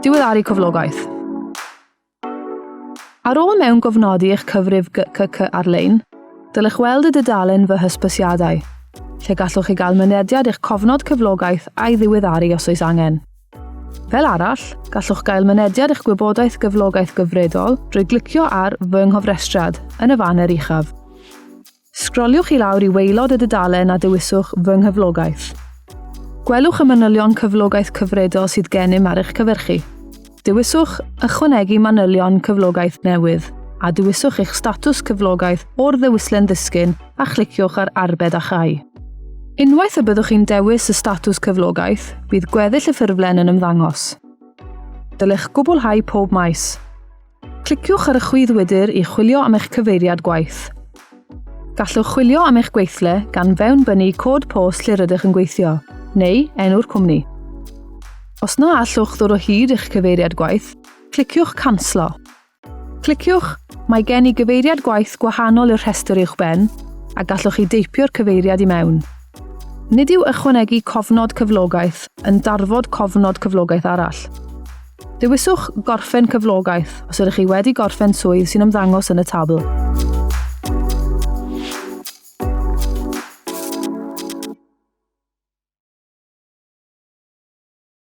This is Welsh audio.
Diweddaru cyflogaeth. Ar ôl mewn gofnodi eich cyfrif GCC ar-lein, dylech weld y dudalen Fy Hysbysiadau, lle gallwch chi gael mynediad i'ch cofnod cyflogaeth a'i ddiweddaru os oes angen. Fel arall, gallwch gael mynediad i'ch gwybodaeth gyflogaeth gyfredol drwy glicio ar Fy Nghofrestriad yn y faner uchaf. Sgroliwch i lawr i waelod y dudalen a dewiswch Fy Nghyflogaeth. Gwelwch y manylion cyflogaeth cyfredol sydd gennym ar eich cyfer chi. Dewiswch Ychwanegu manylion cyflogaeth newydd a dewiswch eich statws cyflogaeth o'r ddewislen ddisgyn a chliciwch ar Arbed a Chau. Unwaith y byddwch chi'n dewis y statws cyflogaeth, bydd gweddill y ffurflen yn ymddangos. Dylech gwblhau pob maes. Cliciwch ar y chwyddwydr i chwilio am eich cyfeiriad gwaith. Gallwch chwilio am eich gweithle gan fewnbynnu cod post lle rydych yn gweithio, neu enw'r cwmni. Os na allwch ddod o hyd i'ch cyfeiriad gwaith, cliciwch Canslo. Cliciwch Mae gen i gyfeiriad gwaith gwahanol i'r rhestr uwchben, a gallwch chi deipio'r cyfeiriad i mewn. Nid yw ychwanegu cofnod cyflogaeth yn darfod cofnod cyflogaeth arall. Dewiswch 'Gorffen cyflogaeth' os ydych chi wedi gorffen swydd sy'n ymddangos yn y tabl.